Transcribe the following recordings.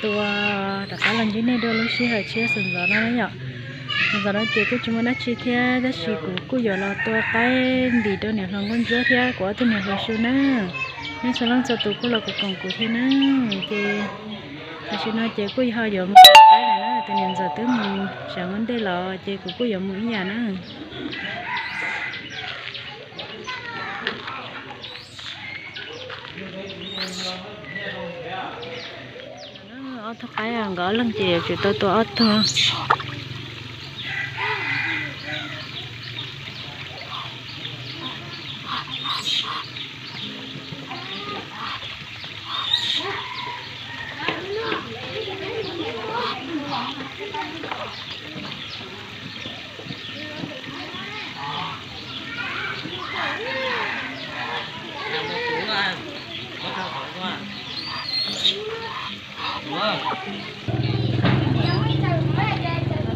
Tua rov qab los ntsib nej dua lub sij hawm tshiab xwb ntxov no na yom. Ntxov no ces kuj tsis muaj dab tsi thiab, tab sis kuv kuj yuav los tua qaib ntim rau niam hluas nkauj ntsuab thiab kuv ob tug niam hluas su na. Nej txhua leej txhua tus kuj los koom kuv thiab na. Ces tam sim no ces kuj yog yuav mus qaib lawm na, tus niam ntxawm twb mus tsev ua ntej los ces kuv kuj yuav mus ib yam na. Ob tug qaib nkawd ob leeg ces yuav tsum tau tua ob tug.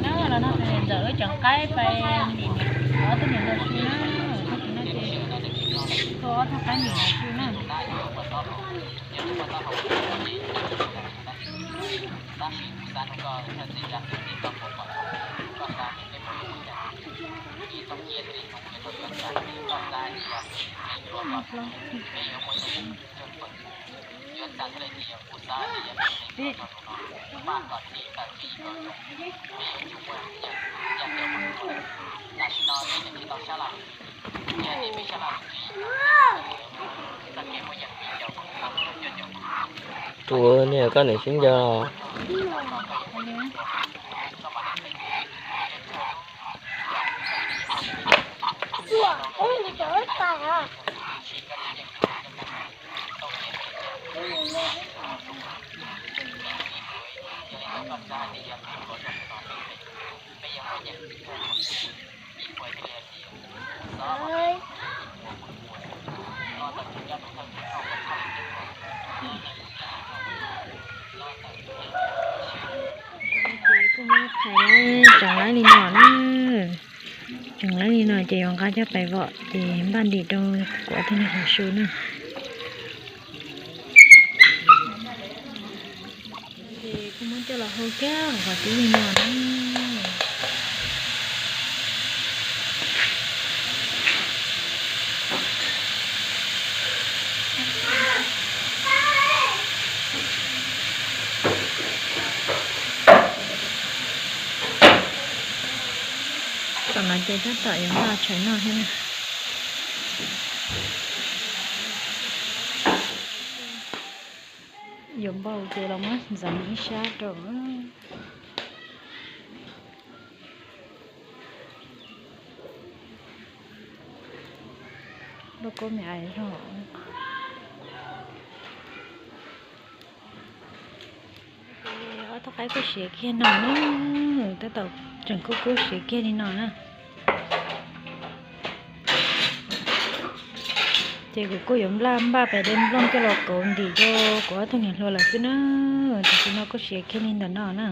Los no tus niam ntxawm wb tseem qaib pais ntim ob tug niam hluas su na, tag kis no ces tua ob tug qaib ntim hluas su na. Tus niag koj niam sib ncaws los? Ces kuj muab phais tseem laib li no na. Tseem laib li no ces yuav nqa coj pais vom ces npaj ntim rau kuv ob tug niam hluas su na. Ces kuj muab coj los hau kiag qhov tib li no na. Tam no ces tab tom yuav npaj tshais noj thiab na. Yuav npau ces los muab ntxeev ib sab rau. Lub kub me ais zog. Ob tug qaib kub siav kiag no na, tab tom tseem kub kub siav kiag li no na. Ces kuv kuj yuav npaj npaj pais de nplooj coj los kauv ntim rau kuv ob tug niam hluas lawm xwb na. Tam sim no kuj siav kiag li ntawm no na.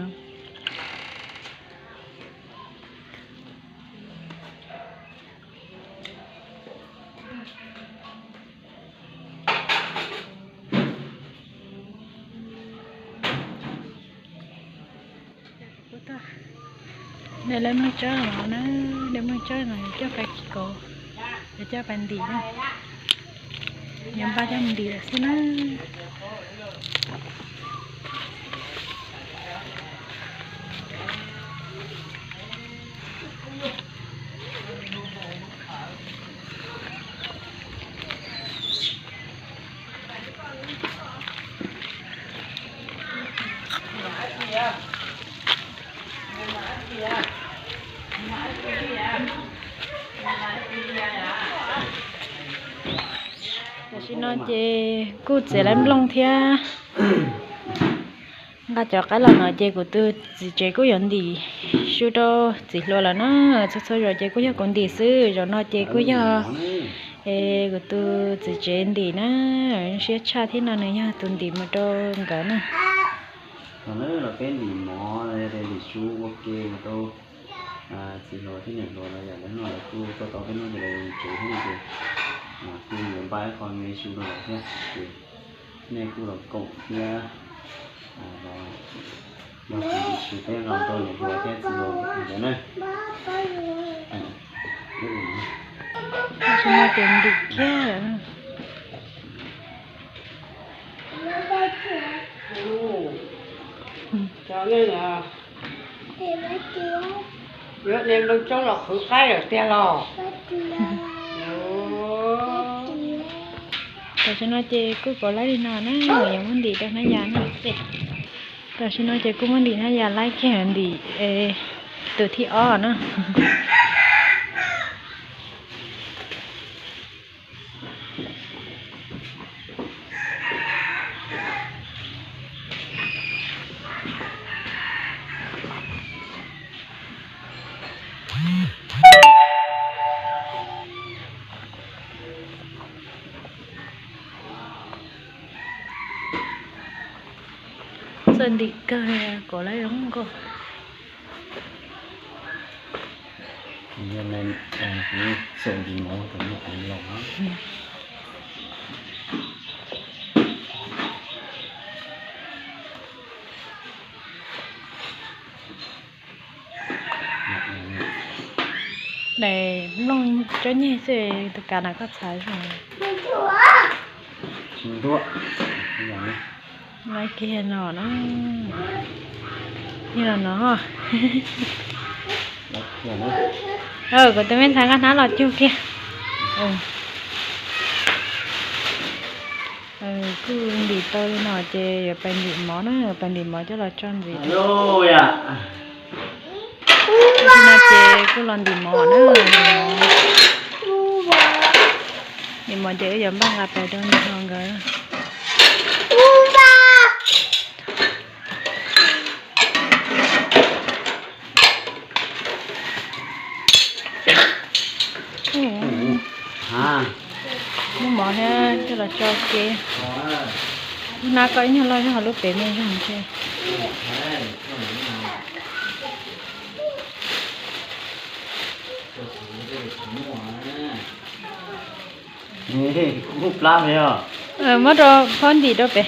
De lawv mloog tsawb no na, de mloog tsawb no yuav coj pais kauv, yuav coj pais ntim na. Yuav npaj coj mus ntim lawm xwb na. Tam sim no ces kuj txiav lawv nplooj thiab nqa cov qaib los no ces kuv tus txiv tsev kuj yuav ntim su rau txiv hluas lawm na. Txhua txhua zaus ces kuj yog kuv ntim xwb, zaum no ces kuj yog kuv tus txiv tsev ntim na. Siab tshaj thiab no nws yog tus ntim mus rau nkawd na. Los peb ntim mov, ntim su ua ke mus rau txiv hluas thiab niam hluas los yam lawv no lawv kuj tuaj tau peb hnub ces lawv tsev thiab no ces kuj yuav npaj ib qho me su rau lawv thiab ces nej kuj los koom thiab. Los, los sim peb los rau niam hluas thiab txiv hluas ntawd na. Tam sim no ces ntim kiag lawm. Yuav niam nplooj tsoob los qhwv qaib lawm tiag los? Tam sim no ces kuj kov laib li no na, yuav muab ntim rau hnab yas na. Tam sim no ces kuj muab ntim hnab yas laib kiag ntim tus thib ob na. Txawj ntim kawg li, kov laib zoo nkauj. Kuv xav ntim mov kom muaj ev los. Daim nplooj tsob nyeg xwb, tus kav na koj txhais zoo. Tsis ntuav. Laib kiag no na. Yog los no. Kuv tus me ntxhais nqa hnab los cug kiag. Kuj ntim tau li no ces yuav pais ntim mov na, pais ntim mov coj los tso ntxiv. Tam sim no ces kuj los ntim mov na, ntim mov ces wb yuav npaj nqa pais rau niam hluas nkawd. Muab mov thiab coj los tso ke. Lub hnab koj ib nyuag loj zog, lub pem me zog ntshe. Muab rau phab ntim rau pem.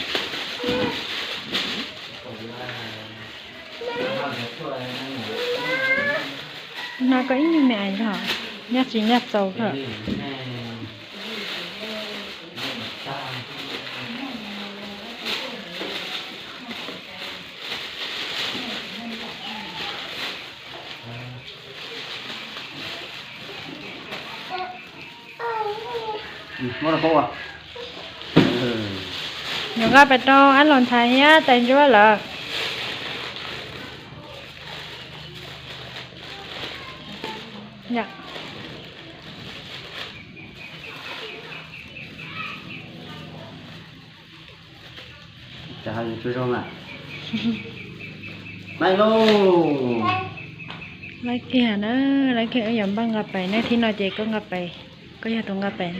Lub hnab koj ib nyuag me ais zog, nyaj tsis nyaj txaus kawg. Yuav nqa pais rau ab los ntxhais thiab tais ntsuab lawm. Cas ho yuav tsaug zog mas. Laib lauj. Laib kiag na, laib kiag wb yuav npaj nqa pais na, thib no ces koj nqa pais, koj yog tus nqa pais.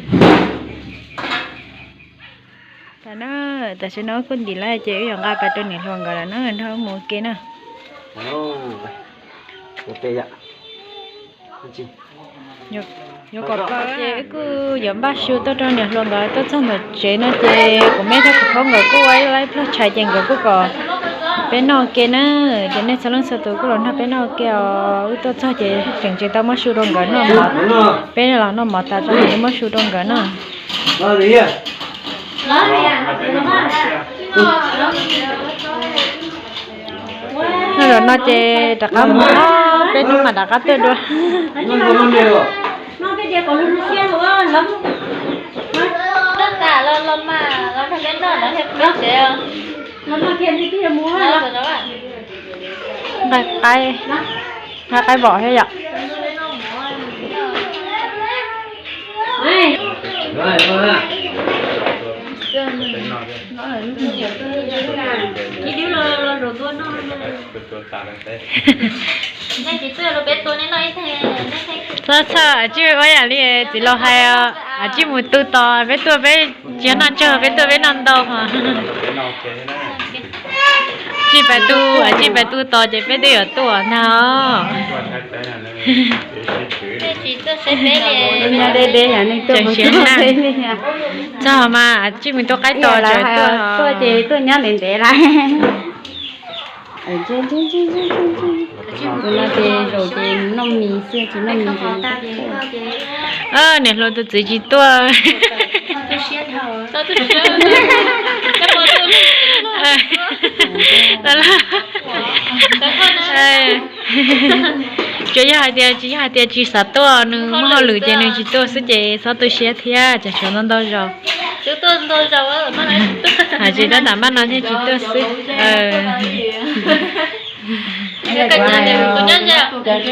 Tas na, tam sim no kuj ntim lawm ces wb yuav nqa pais rau niam hluas nkawd lawm na, nrog wb mus ua ke na. Yuav kom pab ces wb kuj yuav npaj su tuaj rau niam hluas nkawd tuaj txog ntawm tsev no ces kuv me thiab kuv phob nkawd kuj ua ib pluag tshais ces nkawd kuj kom peb noj ua ke na. Ces nej txhua leej txhua tus kuj los nrog peb noj ua ke os. Wb tuaj txog ces tseem tsis tau muab su rau nkawd noj mov. Peb los noj mov tas tso ces muab su rau nkawd noj. Noj zaum no ces rov qab mus, peb hnub mas rov qab tuaj dua. Nqa qaib, nqa qaib vom thiab yom. Txhob txhawj, tsis ua yam li txiv laus hais, tsis mus tu tos peb tuaj, peb tsis noj tsawg, peb tuaj peb noj ntau. Tsis pais tu, tsis pais tu tos ces peb twb yuav tuaj ntag. Nyob deb deb yog nej tuaj mus tuaj peb li. Txog mas tsij mus tuaj qaib tos lawv hais tuaj ces tuaj nyob ntev ntev lawm. Tus no ces zaum ces noj mis xwb, tsis noj mis ces. Niam hluas tus txiv tsis tuaj. Tsuas yog hais tias tsis yog hais tias tsis xav tuaj, nws muaj hauj lwm ces nws tsis tuaj xwb ces txhob tu siab thiab, tsam tshuav ntau ntau zaus. Hais tsis tab tam maj no thiaj tsis tuaj xwb.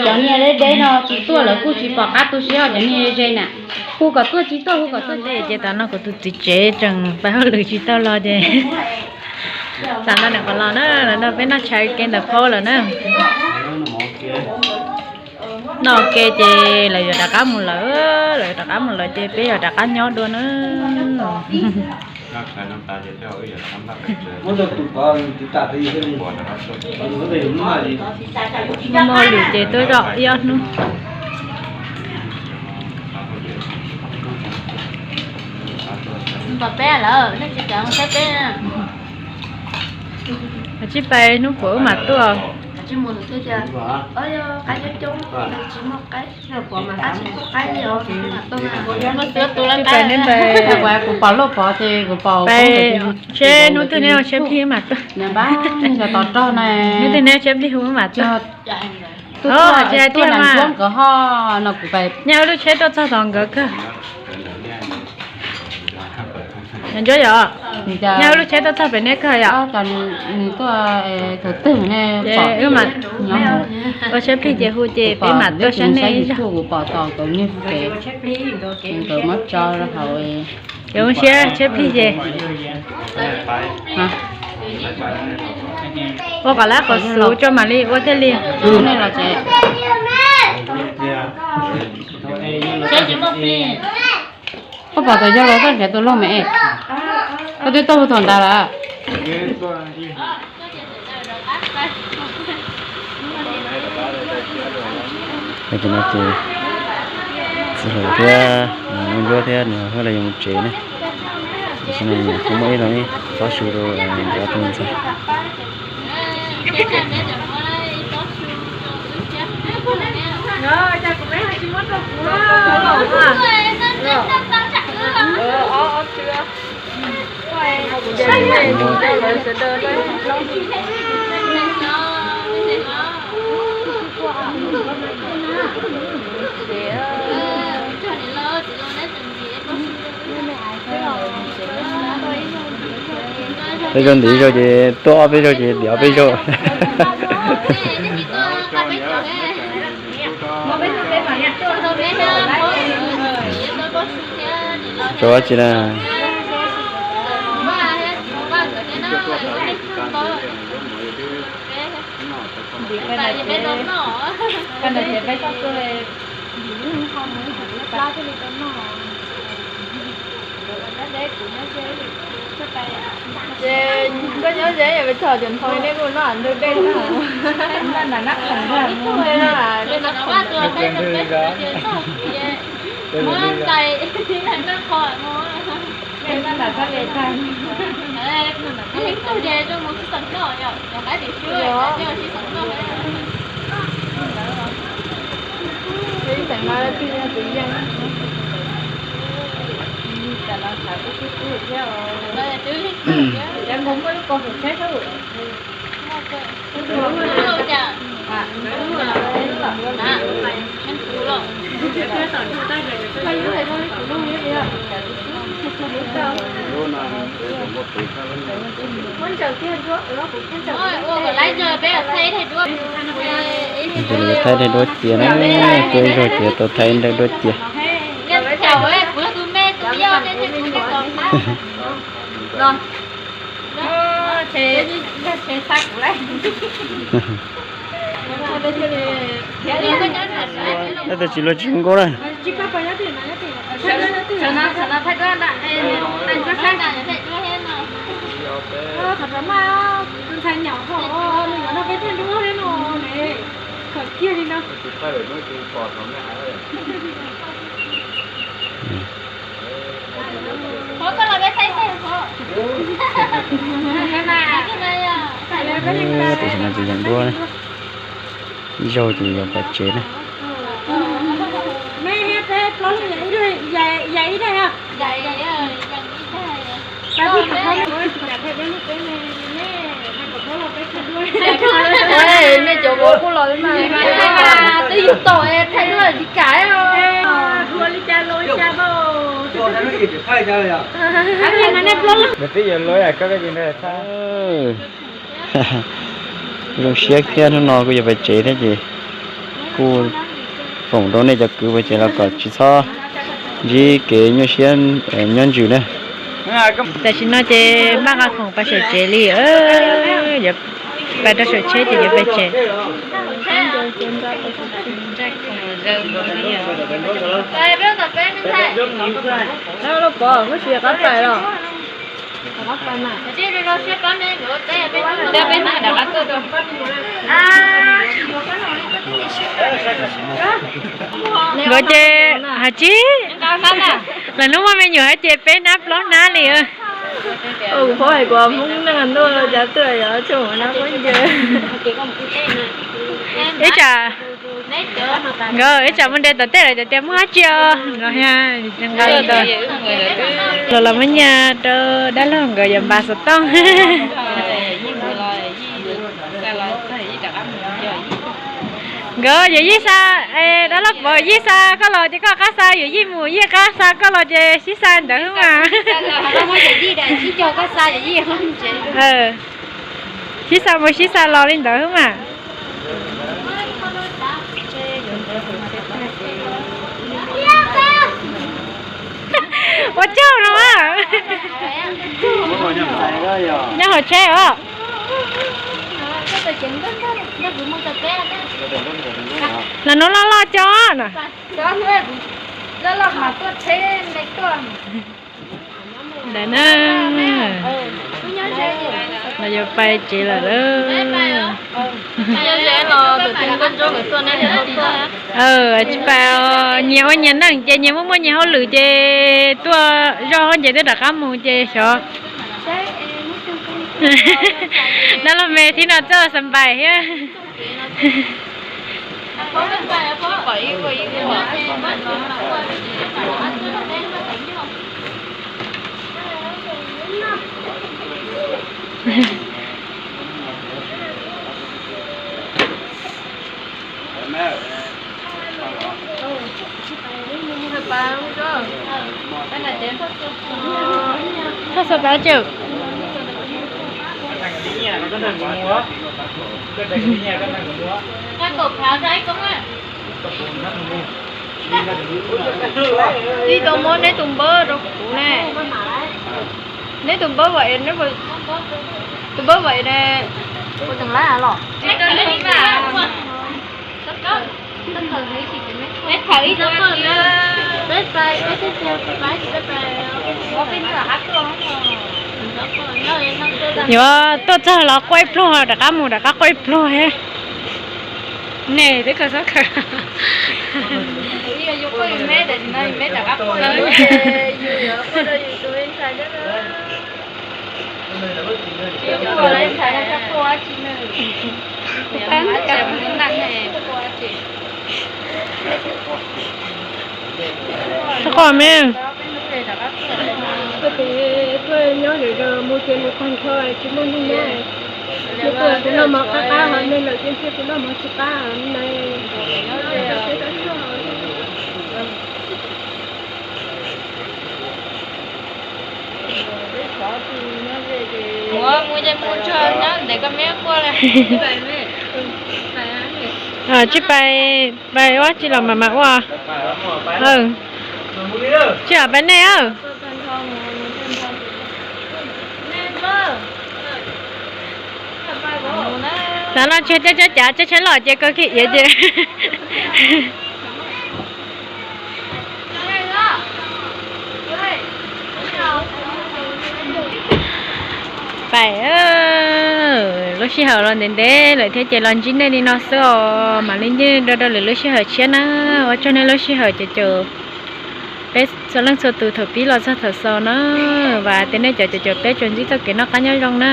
Cov niag deb deb no tsis tuaj lawv kuj tsis pom qab tu siab, cov niag ze na, hu kom tuaj tsis tuaj, hu kom tuaj tsis tuaj. Ces tam no kuv tus txiv tsev tseem pab hauj lwm tsis tau los ces tam no nws qhov los na, los nrog peb noj tshais ke ntawm qhaub lawm na. Noj ke ces lawv yuav rov qab mus lawm, lawv yuav rov qab mus lawm ces peb yuav rov qab nyob dua na. Muaj hauj lwm ces tuaj zog ib ob hnub. Pom peb lawm, nej tsis kam mus saib peb. Tsij pais hnub puas wb mam tuaj. Tsij pais, kuv pom loj pov ces kuv pom. Pais, seb hnub twg neb ua siab plig mam tuaj. Hnub twg neb ua siab plig hu wb mam tuaj. Tsis hais tiag mas, nyob wb lub tsheb tuaj txog tom nkawd kawg. Nco yom, nyob wb lub tsheb tuaj txog pem nej kawg yom. Wb mam ua siab plig ces hu ces peb mam tuaj saib nej. Kuv pom tom nkawd niag pem, nkawd muab tso rau hauv. Ces ua siab siab plig ces ua kom lab qhov xuv tso mam li ua thiaj li. Koj pom tus yog los koj nrhiav tus loj me es, koj twb tuaj hu thaum ntawd lawm. Tam no ces txiv hluas thiab nus ncuab thiab nws ho los yuav mus tsev ne. Tam sim no kuv muaj ib los tob su rau ob tug ntxhais. Peb zaug ntim ib zaug ces tuaj ob peb zaug ces ntim ob peb zaug. Tso tsi na. Ces koj nyob ze peb tog cov ntho nej kuj noj ntawd dej na. Ces nws thaij daim duab cia na, tuaj ib zaug ces tau thaij daim duab cia. Tab sis tsis luag tsis zoo nkauj na. Kiag li no. Tam sim no ces yog nruab, ib zaug ces yuav pais tsev na. Nej cov vauv kuj los mas twb yug tau thaij duab tsis kam. Twb yuav luag koj tsis. Zoo siab thiab, hnub no kuj yuav pais tsev thiab ces kuj foom rau nej cov kwv pais tsev los kom tsis txhob ntsib kev nyuaj siab nyob ntsws na. Tam sim no ces npaj nqa khoom pais saum tsev li, yuav pais rau saum tsheb ces yuav pais tsev. Nkawd ces hais tsis, lawv hnub muaj me nyuam hais ces peb hnab plaub hnab li. Kuv paub hais kuv Hmoob neej ntuj cas twb yog tsis ua nab pob ncaws. Ib tsam nkawd ib tsam mus nres tom tej lawm cov tias muaj dab tsi os no, nqa los los muab nyiaj rau dab laug nkawd yuav npas xov tooj. Nkawd yawm yij xa, dab laug Pov yij xa koj los ces koj qab xa yawm yij mus, yij qab xa koj los ces sib xa ntawd xwb mas. Sib xa mus sib xa los li ntawd xwb mas. Ua tsaug no. Nyob hauv tsheb os. Los nuv loj loj cov no. Ntawd na, los yuav pais tsev lawm lauj. Tsis pais, nyias ua nyias neej ces nyias muaj muaj nyias hauj lwm ces tuaj zoj hauv ces twb rov qab mus ces xyov. Dab laug me thib no txawj xas npais thiab. Thoj xov pab tseem. Ib tau muab neb tus npawb rau kuv ne. Neb tus npawb vam, tus npawb vam ne. Ua teem lab los. Yuav tuaj txog los quaj ib pluag rov qab mus rov qab quaj ib pluag thiab. Nej twb khaws xov khaws. Txhob quaj me. Tuaj nyob mus ces mus tag nrho tsis muaj neeg nyob. Nws tuaj kuv noj mov qab qab hov, nws lawm ces ntshe kuv noj mov tsis qab na. Mus, mus ces mus tso nyob ntawm koj me quaj li. Tsis pais, pais ua tsi los mas mas ua. Tsis pais nej. Xav no tsis cab cab cav, tsheb tsheb loj ces koj kiag iav ces. Pais, lub Sij hawm los ntev ntev lawm thiab ces los ntsib nej li no xwb os, mam li ntsib rau lwm lub sij hawm tshiab na. Ua tsaug nej lub sij hawm caum caum peb txhua leej txhua tus thaum pib los txog thaum xaus na. Vam tias nej cov caum caum peb tsuas ntsib txoj kev noj qab nyob zoo na.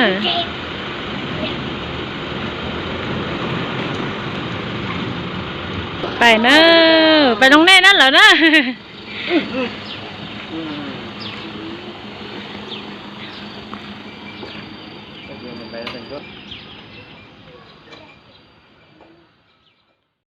Pais na, pais zoo nej na lawm na.